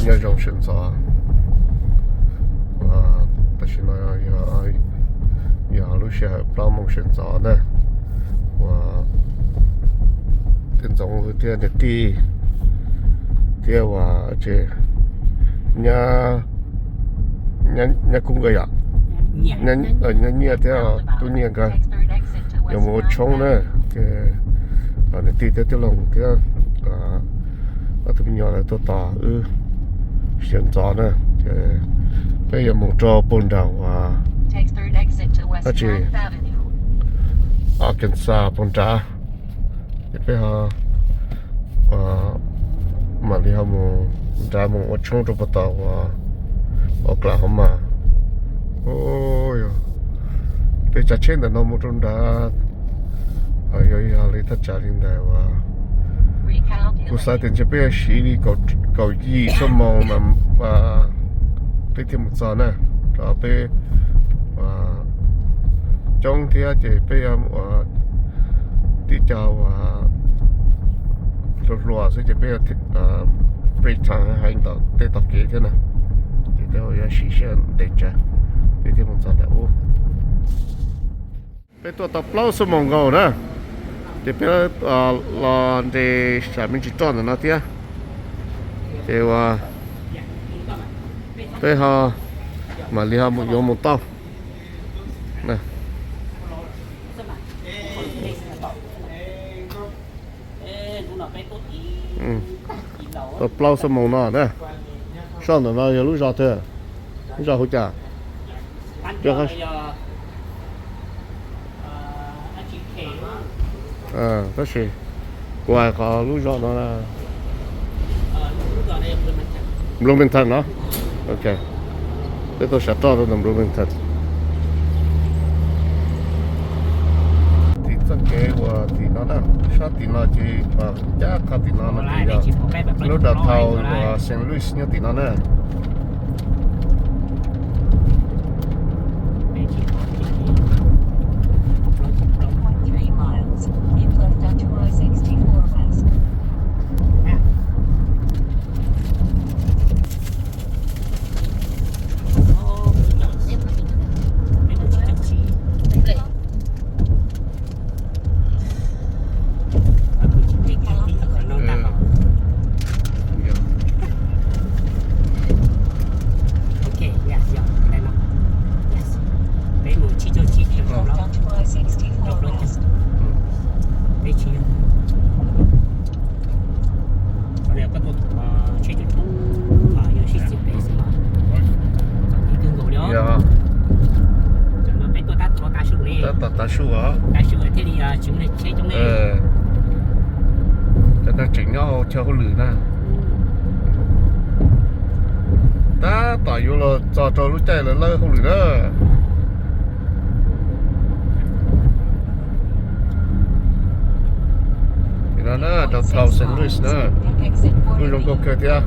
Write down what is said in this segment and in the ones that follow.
Nyob zoo sawv ntxov. Uas tam sim no yog, yog lub sij hawm plaub moos sawv ntxov na, uas tij Ntxoov thiab niam tij thiab uas tsev nyab, nyab kub nkawd yom, nyab Nyiaj thiab tub Nyiaj nkawd yuav mus ua tshoob na. Ces niam tij thiab tij Loos thiab ob tug me nyuam lawv tuaj tos wb sawv ntxov na. Ces peb yuav mus rau puag nram uas dab tsi, Arkansas puag nrad. Ces peb ho mam li ho mus nrad mus ua tshoob rau puag tom uas Oklahoma. Peb tsav tsheb ntawm no mus rau nrad, yog yog li thaj tsam li ntawd uas kuv xav tias ntshe peb yuav siv li kaum yim xuab moos peb thiaj mus txog na. Rau peb coob thiab ces peb yuav ua tib co uas hluas hluas xwb ces peb yuav brake time heev tom tej tog kev thiab na. Ces peb yuav siv sij hawm ntev tsawv peb thiaj mus txog ntawm ub. Peb tuaj tau plaub xuab moos nkaus na, ces peb los nres sam me ntsis roj ntawm no thiab. Ces uas peb ho mam li ho yuav mus tau. Tau plaub xuab moos no na. Soj ntawm no yog lub zos twg? Lub zos hu cas? Tab sis kuv hais qhov lub zos no Bloomington no. Ok, peb tuaj sav roj rau ntawm Bloomington. Tim txoj kev uas tim no na, sab tim no ces ncaj qha tim no no ces yog lub downtown uas Saint Louis nyob tim no na. Tab tom tav su os. Cov neeg tseem nyob hauv chaw hauj lwm na. Tab tom yuav los txog rau lub caij lawv lawb hauj lwm na. Tim no na, downtown Saint Louis na, kuj zoo nkauj kawg thiab.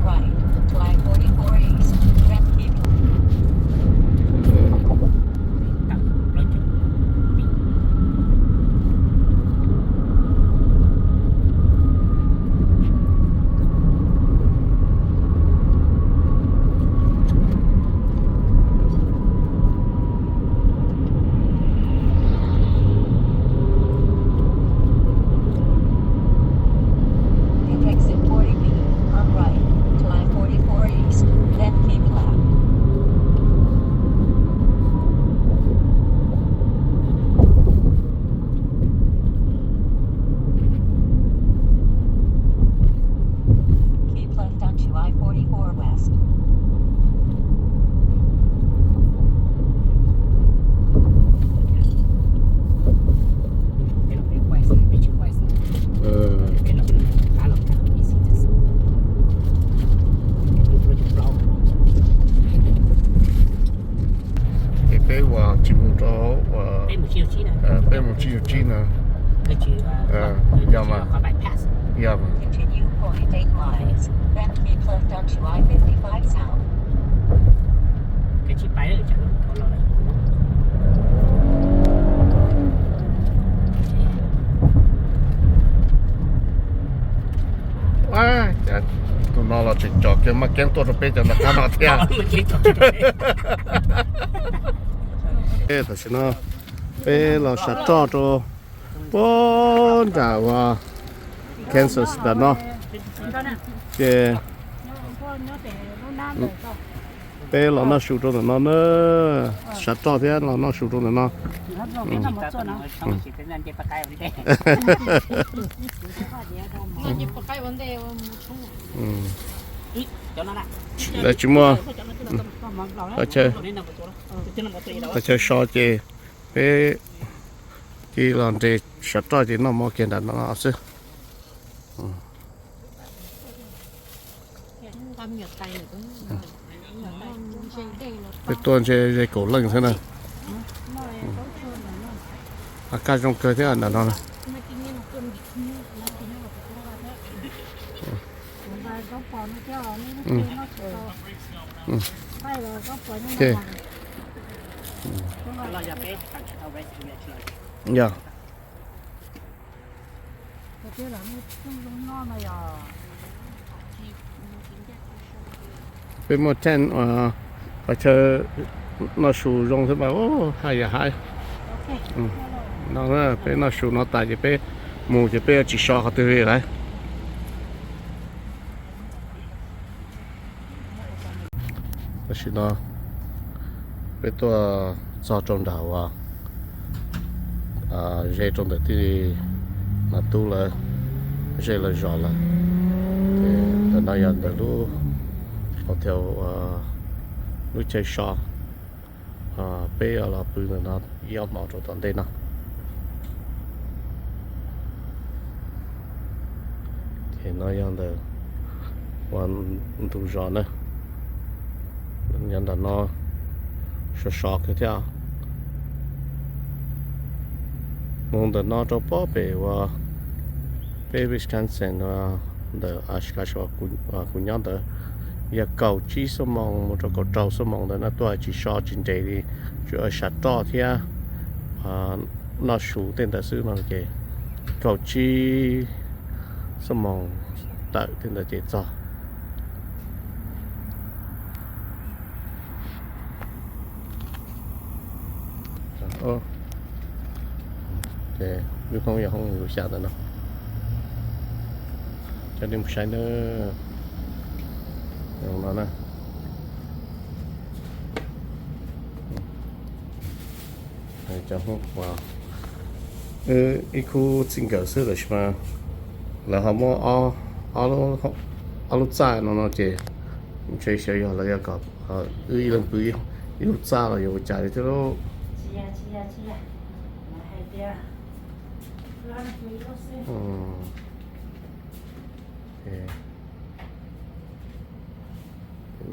Exit forty B, on right, to I forty-four East, then keep left. Keep left onto I forty-four West. Es peb uas tsis mus rau, peb mus tsib caug tsib na. Yog mas, yog mas. Continue point eight miles, then keep left onto I fifty-five South. Tus no los tseem tsom kiag maj keeb tuaj rau peb cov nram qab no thiab. Tam sim no peb los sav roj rau puag nram uas Kansas nram no, ces peb los noj su rau ntawm no na, sav roj thiab los noj su rau ntawm no. Lawv tsis muaj qhov chaw so ces peb cia los nres sav roj ces noj mov kiag nram no xwb. Peb tuaj ntshe ze kaum leej xwb na. Kaj zoo kawg thiab nram no. Yog peb muaj tent, qhov chaw noj su zoo xwb mas haj yam hais. No peb noj su no tas ces peb mus ces peb yuav tsis so qhov twg li lawm. Tam sim no peb tuaj txog rau nram uas ze rau ntawm tij Nas Tub lawv zej lawv zos lawm. Ces ntawm no yog ntawm lub hotel, lub chaw so. Peb yuav los pw ntawm no ib ob hmo rau tom ntej no. Ces no yog ntawm uas ntug zos na, nyob ntawm no sov sov kawg thiab. Mus ntawm no rau pob pem uas peb Wisconsin, ntawm Oshkosh uas kuv nyob ntawd, yog kaum tsib xuab moos mus rau kaum rau xuab moos ntawd na, tuaj tsis so tsis nres li, tsuas sav roj thiab noj su tej ntawd xwb no ces kaum tsib xuab moos tawm tej ntawd ces txog. Lub hoob yog hoob yus xya ntawm no. Coj nej mus saib na, no na. Cov Hmoob ua ib khub txij nkawm xwb tab sis mas lawv ho muab ob lub txaj no no ces ntshe xyov yog lawv yog kom wb ib leeg pw ib lub txaj los yog ua cas li thiab lauj.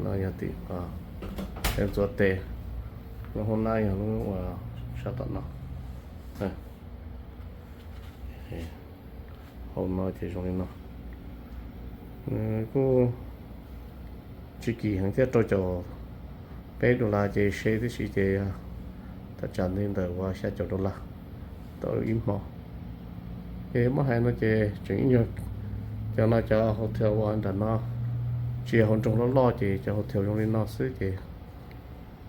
No yog tim ntxuav tes, lub hoob nab yog lub uas sab tom no. Hauv no ces zoo li no. Kuj tsis kim heev thiab, rau caum peb dollar ces seb tib si ces thaj tsam li ntawm uas xya caum dollar tau ib hmo. Ces muab hais no ces tseem ib nyuag, cov no cov hotel uas nram no tsis yog hauv nroog loj loj ces cov hotel zoo li no xwb ces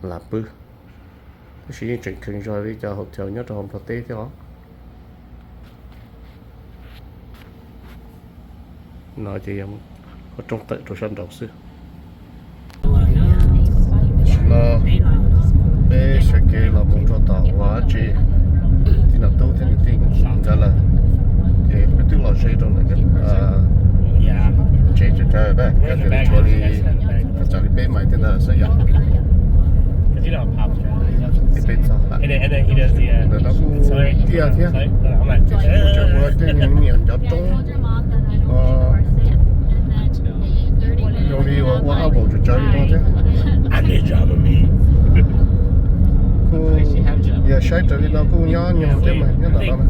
lam pw. Tab sis yeej tseem kheev zog li cov hotel nyob rau hauv Nplog teb thiab os. No ces yog qhov rooj tawm rau sab nraud xwb. Tam sim no peb sawv kev los mus rau tom uas tsis, tij Nom Tub thiab nws tij nkawd lawm, ces peb twb los ze rau ntawm tsev tsev tawg na, koj tias li tshuav li thaj tsam li peb mais tej ntawd xwb yom. Ces peb txog lawm. Ntawm no kuj tiaj thiab, ces kuj tseem ua tej niag nco roob zoo li uas ua ab vaum tsawv tsawv li no thiab. Kuj yog saib raws li no kuj nyob nyuag thiab mas nyob ntawm no na.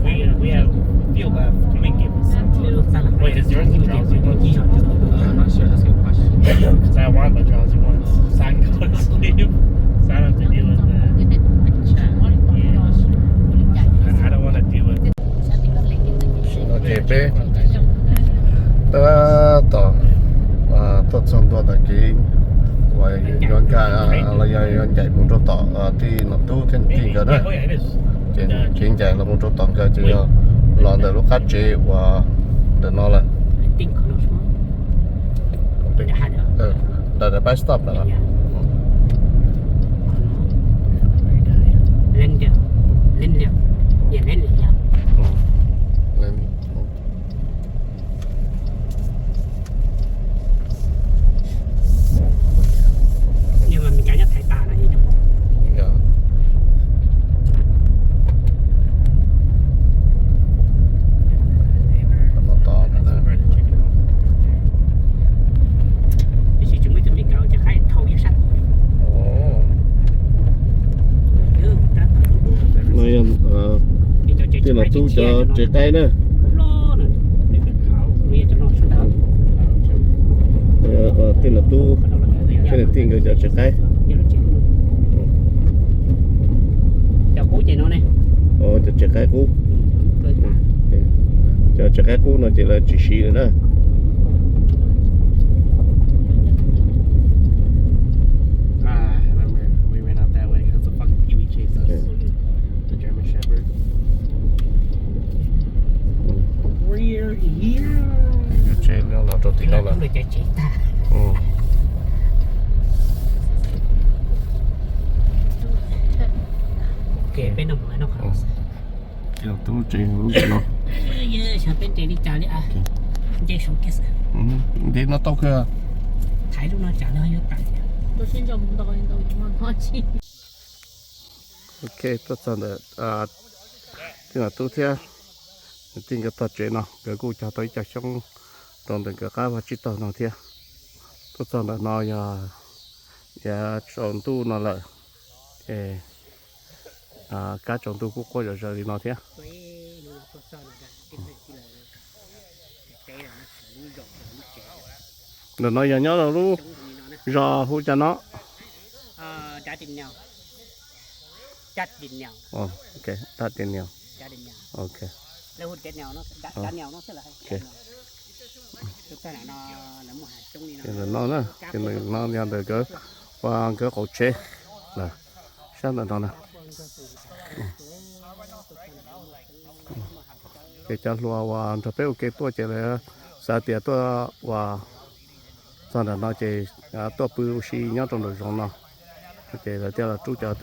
No ces peb tab tom Tag kis uas yuav ncaim los yog yuav ncaim mus rau tom tij Nom Tub thiab niam tij nkawd na. Ces kev ncaim los mus rau tom nkawd ces yog los ntawm lub qab tsev uas ntawm no lawm. Ntawm bus stop lawm. No yog tij Nom Tub cov tsev qaib na. Tij Nom Tub thiab niam tij nkawd cov tsev qaib. Cov tsev qaib qub. Cov tsev qaib qub no ces lawv tsis siv lawm na. Tsev los rau tim no lawm. Tij Nom Tub tsev lub no. Ntev no tau kawg. Ok, tuaj txog ntawm tij Nom Tub thiab niam tij nkawd tog tsev no, nkawd kuj cog tau ib co xyoob rau ntawm nkawd qab vaj tsib taug no thiab. Tuaj txog ntawm no yog yav tsaus ntuj no lawm, ces kab tsaus ntuj kuj quaj zom zaws li no thiab. Ntawm no yog nyob rau lub zos hu cas no? Dab Ti Nias. Ok. Ntawm no na, ces ntawm no yog ntawm nkawd, ua nkawd qaum tsev lawm, sab ntawm no na. Ces cov hluas uas nrog peb ua ke tuaj ces lawv xav tias tuaj uas txog nram no ces tuaj pw ua si nyob rau nraum zoov no, ces lawv thiaj los rub cov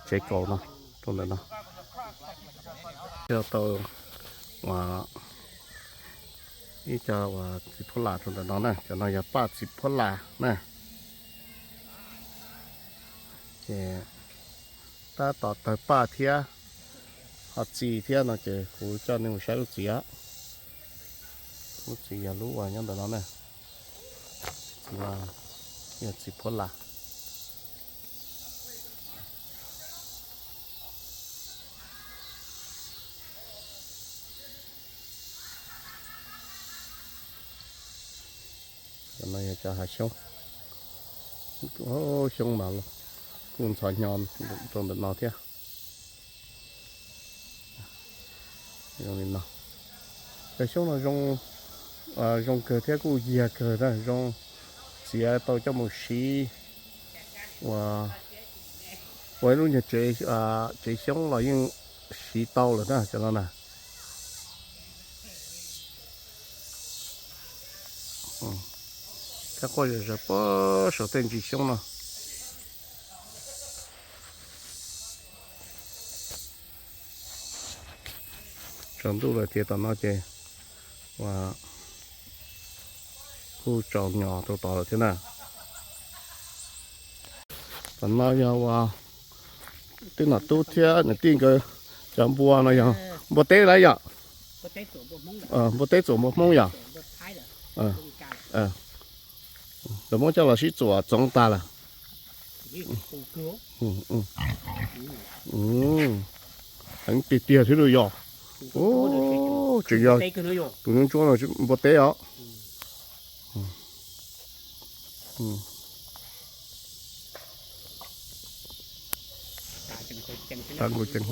tsev kaus no rau ntawm no. Thiaj tau uas ib co uas txiv phuab las rau ntawm no na, cov no yog paj txiv phuab las na. Ces tab tom tawg paj thiab ho txi thiab no ces kuv coj nej mus saib lub txiv. Lub txiv yog lub uas nyob ntawm no na. Txiv no yog txiv phuab las. Cov no yog cov hav xyoob. Xyoob mas kuj ntxhov hnyo rau ntawm no thiab. Cov xyoob no zoo, zoo kawg thiab kuj yiag kawg na, zoo txiav tau coj mus siv ua, ua ib lub nyuag tsev, tsev xyoob los yeej siv tau lawm na cov no na. Kab quaj zom zaws puag saum tej ntsis xyoob no. Tsaus ntuj lawm tias tom no ces uas kuj tsaus nyos rau tod lawm thiab na. Tom no yog uas tij Nom Tub thiab niam tij nkawd cov npua no yog npua teb lawm yom? Npua teb txuam npua Hmoob yom? Lawv muab coj los sib txuam txoov tag lawm. Heev tiag tiag thiab los yog. Tseem yog tus ntsuab ntsuab no npua teb os. Tag nkaus ceev.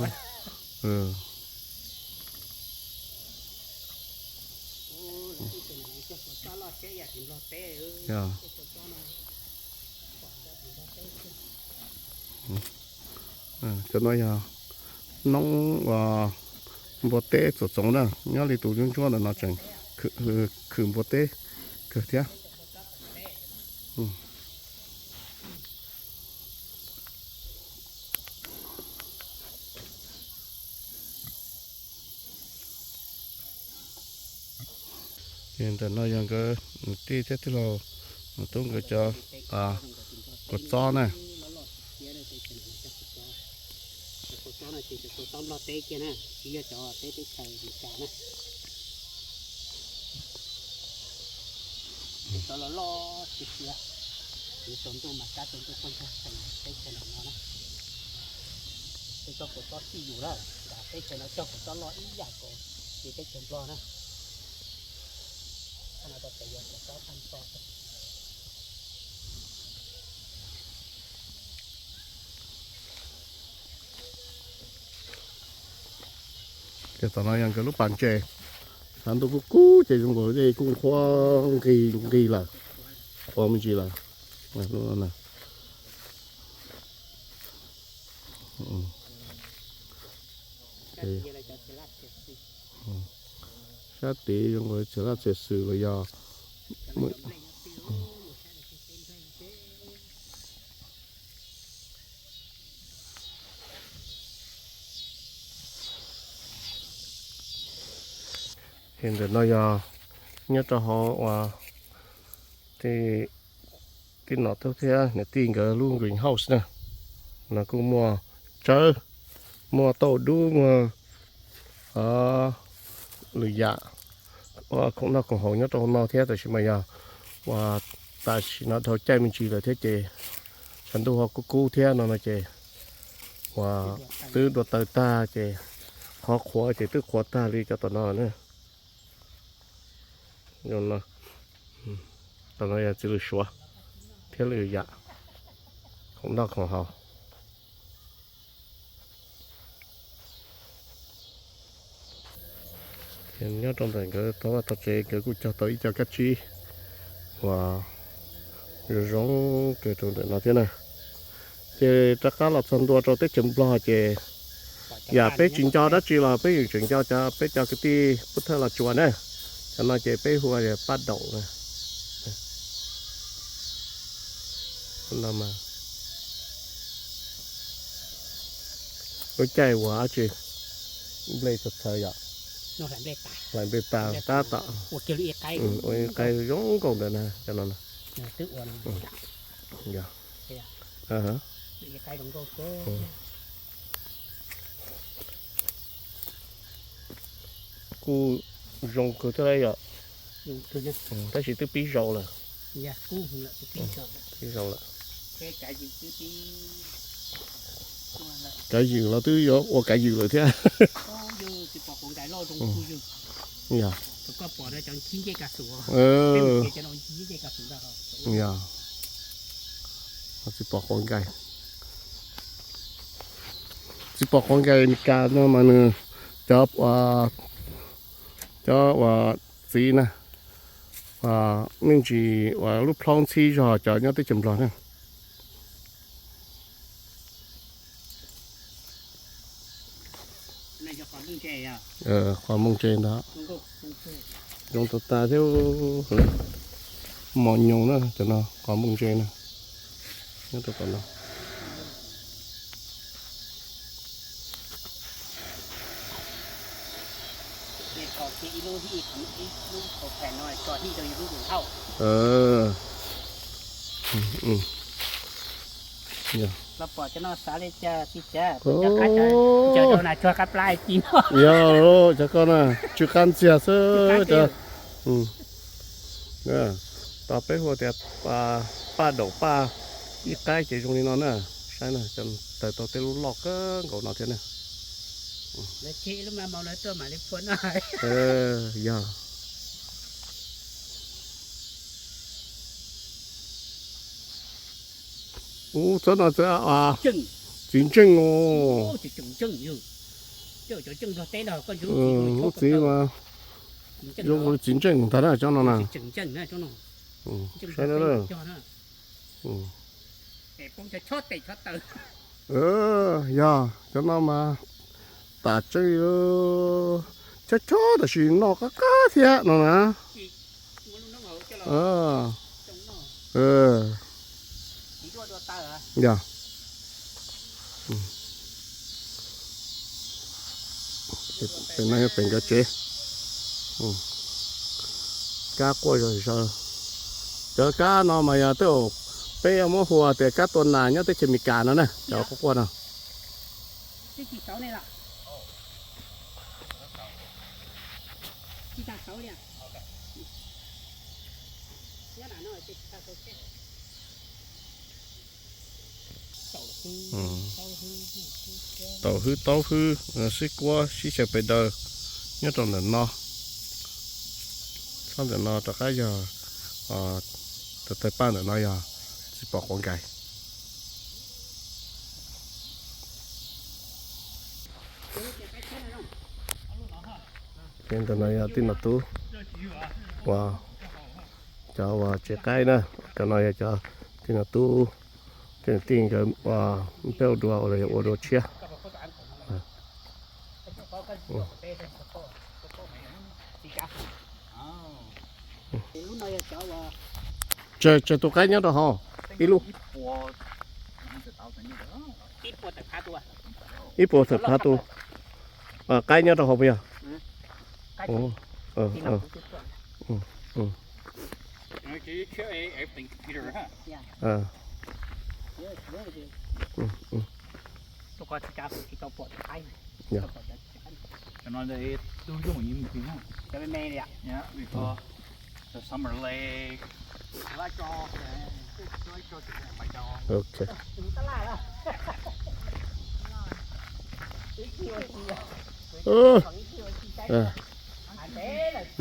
Cov no yog noob uas npua teb txom txoov na, nyob li tus ntsuab ntsuab ntawm no tseem khwm npua teb kawg thiab. Ces ntawm no yog nkawd niam tij thiab tij laug Nom Tub nkawd cov kua txob na. Kua txob no ces cov kua txob Nplog teb kiag na, tsis yog cov teb teb chaws Amelikas na. Cov loj loj tiag tiag, tsaus ntuj mas kab tsaus ntuj quaj ntsuag xeem teb chaws no na. Tej tsob kua txob txij yus na, nram teb chaws no cog kua txob loj ib yam nkaus li teb chaws Nplog na. Qhov no rau txawm yog kua txob tag nrho. Ces tom no yog nkawd lub pas ntses, sab ntuj kub kub ces zoo nkaus li kuj nqhuab nqig nqig lawm, ua me ntsis lawm. Sab tid zoo nkaus txiv laj txiv xwm los yog Ces ntawm no yog nyob rau hauv uas tej, tej nom tub thiab niam tij nkawd lub greenhouse na. No kuj muaj tsawb, muaj tauj dub, muaj lwm yam khoom noj khoom haus nyob rau hauv no thiab, tab sis mas yog uas tam sim no dhau caij me ntsis lawm thiab ces tshav ntuj ho kub kub thiab no no ces uas twb dua taws tag ces qhov qhuav ces twb qhuav tag li cov tom no na. Tom no yog txiv lws suav thiab lwm yam khoom noj khoom haus. Nyob rau ntawm nkawd tog vaj tog tsev nkawd kuj cog tau ib co kab tsib uas zoo zoo kawg rau ntawm no thiab na. Ces rov qab los txog ntua rau teb chaws Nplog ces yam peb tsis nco dab tsi los peb yeej tseem nco cov peb cov kwv tij pub thawj los tsuas na. Cov no ces peb hu ua paj daum na. Lub caij uas dab tsi, nplej txawv txawv yom, hlais nplej tas tab tom ua ib qai zoo nkauj ntawd na cov no. Kuj zoo kawg thiab yom, tab sis twb pib zaus lawm. Pib zaus lawm. Kav ywm los twb yuav ua kav ywm lawm thiab. Yog, yog, txiv pom quav nkais, txiv pom quav nkais Meskas no mas nws cov, cov uas txiv na, me ntsis uas lub plhaub ntxhib zog cov nyob teb chaws Nplog na. Qos mooj ntse ntag. Zoo tas tas thiab. Mos nyoos na, cov no qos mooj ntse na. Nyob rau tom no. Los pom cov no xav li cas txiv Tsab? Yog, cov koj na tsw qab ntxiag xwb. Tos peb hu tias paj daum paj ib qaib ces zoo li no na. Saib na, tawg tau tej lub loj kawg nkaus no thiab na. Yog. Ub, txob no txiv ntseej os. Lub txiv mas Zoo li txiv ntseej ntag na cov no na. Saib na. Yog cov no mas tas tseeb, chob chob tab sis noj qab qab thiab no na. Yog, pem no yog pem nkawd tsev. Kab quaj zom zaws. Cov kab no mas yog tej zaum peb muab hu tias kab tua nas nyob teb chaws Amelikas no na, cov quaj quaj no. Taum hwb, taub hwb, sib kuab sib xyaw pes daws nyob rau ntawm no. Txhob ntawm no rov qab yog, tawg paj ntawm no yog tsis pom quav nkais. Ces ntawm no yog tij Nom Tub uas cov uas tsev qaib na, cov no yog cov tij Nom Tub, tij Nom Tij nkawd ua peb ua dua los yog ua dua tshiab. Tsawg tus qaib nyob rau hauv? Ib lub, ib puas tawm phav tus qaib nyob rau hauv puas yog?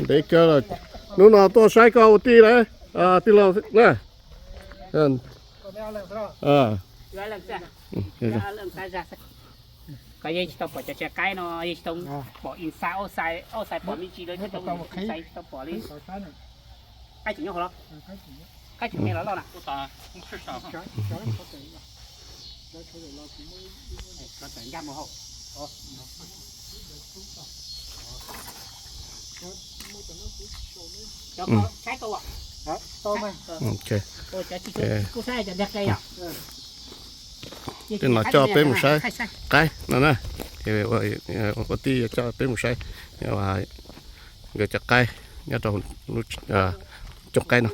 Ntev kawg lawm. Hnub no tuaj saib koj ua tij lawm, tij laug na. Koj yeej tsis tau pom cov tsev qaib no, yeej tsis tau pom inside, outside, pom me ntsis lawm, tsis tau, tsis tau pom li. Qaib tseem nyob hauv los? Qaib tseem me los loj na? Saib tau. Tej no coj peb mus saib qaib no na. Ua tij coj peb mus saib nkawd cov qaib nyob rau lub cooj qaib no.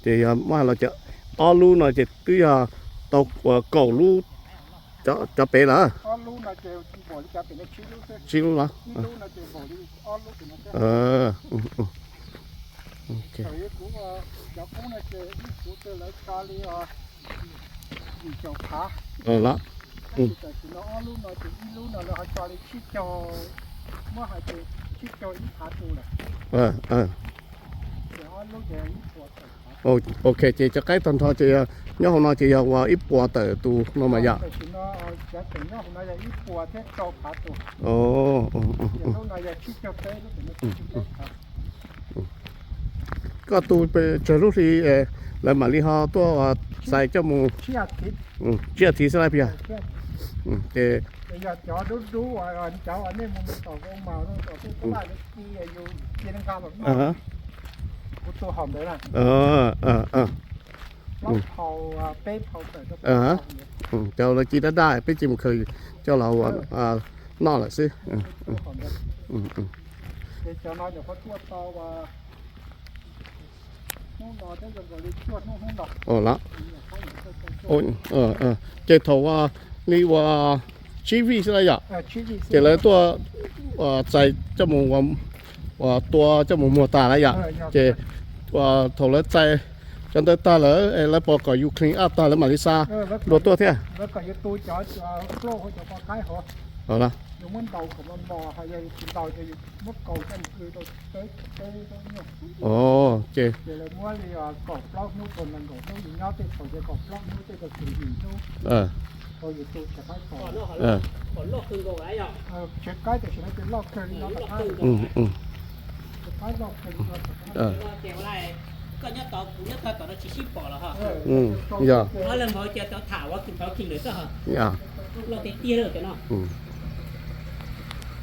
Ces yog muab hais los ces ob lub no ces twb yog tau ua kaum lub, cov pem lawm. Tsib lub los? Los. Ok, ces cov qaib tag nrho ces nyob hauv no ces yog ua ib puas tawm tus no mas yom. Koj tu tsawg lub hli lawv mam li ho tuaj txais coj mus? Tsib as thiv xwb lawm puas yog? Ces cov lawv ci dab dab peb ci mus khaws coj los ua noj lawm xwb. Los, ces thaum ua li ua tsib vij xwb lawm yom, ces lawv tuaj txais coj mus ua tua coj mus muag tas lawm yom, ces thaum lawv txais Cov ntawd tag lawm es lawv pom kom yus clean up tag lawv mam li xa dua tuaj thiab.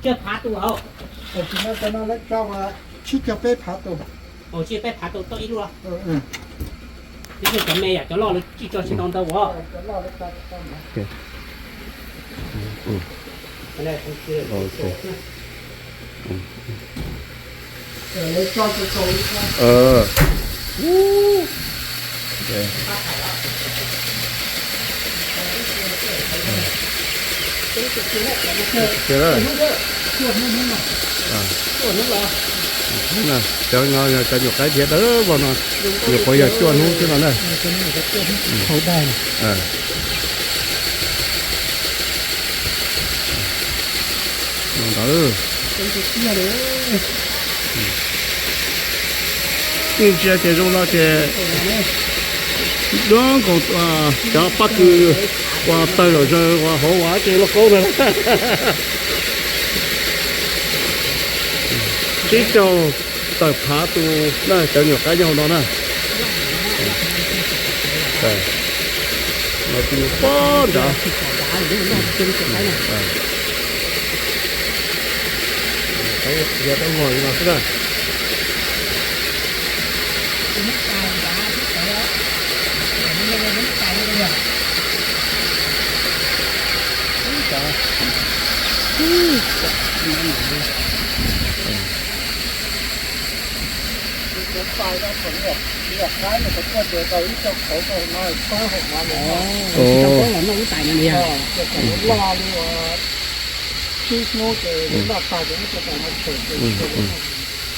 Ces Yog. Tsib caug peb phav tus. Cov me yom, cov loj lawv tsis tso tsis tau ntau ua. Cov no yog cov nyuam qaib dhia dawb vog no, nyuam qhuav yog cuaj hnub xwb no na. Ntawd yeej ntsia ces zoo no ces dub nkaus cov paj kws uas tawg zom zaws uas hauv uas ces lauj kaub na. Tsib caug tawm phav tus na, cov nyuam qaib nyob hauv no na. No tus pob nrad. Yog rau muag li no xwb na.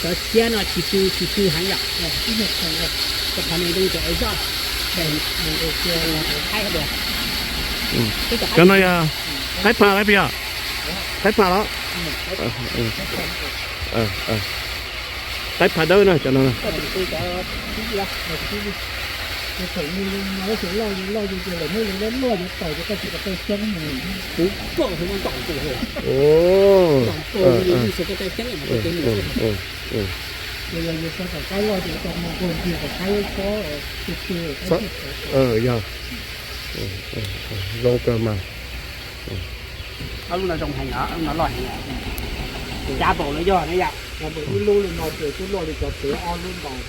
Cov xiab no tsis tsw tsis tsw heev yom. Cov qhov no zoo cov zoj. Cov no yog qaib pha lawm peb yog? Qaib pha los? Qaib pha dawb na cov no. Yog, zoo kawg mas. Lub no zoo heev, lub no loj heev. Tus dab npaum no yog na yom, yog npaum ib lub li no ces twb luaj li cov tsev ob lub nkaus.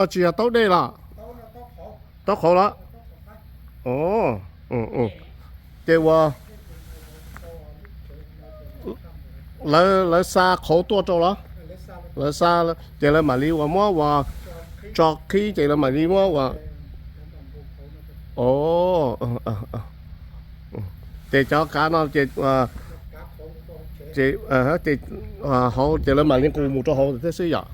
Tsis yog taub dej los? Taub qhauv los? Ces uas lawv, lawv xa qhauv tuaj rau los? Lawv xa, ces lawv mam li uas muab uas tso qhib ces lawv mam li muab uas, o, ces cov kav no ces, ces, ces hauv ces lawv mam li nqus mus rau hauv thiab xwb yom.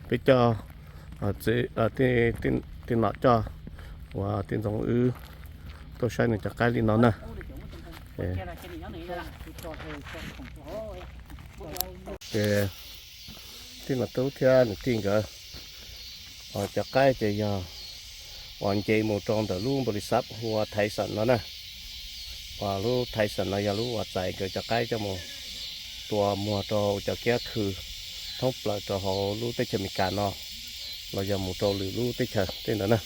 Peb coj tij nom coj uas tij ntxoov wb tuaj saib nws cov qaib li no na. Ces tij nom tub thiab niam tij nkawd, cov qaib ces yog uas nce mus rau ntawm lub npaus lis xab hu ua Thaiv Xam no na. Uas lub Thaiv Xam no yog lub uas txais nkawd cov qaib coj mus tua muag rau cov kiab khw thoob plaws rau hauv lub teb chaws Amelikas no los yog mus rau lwm lub teb chaws tej ntawd na.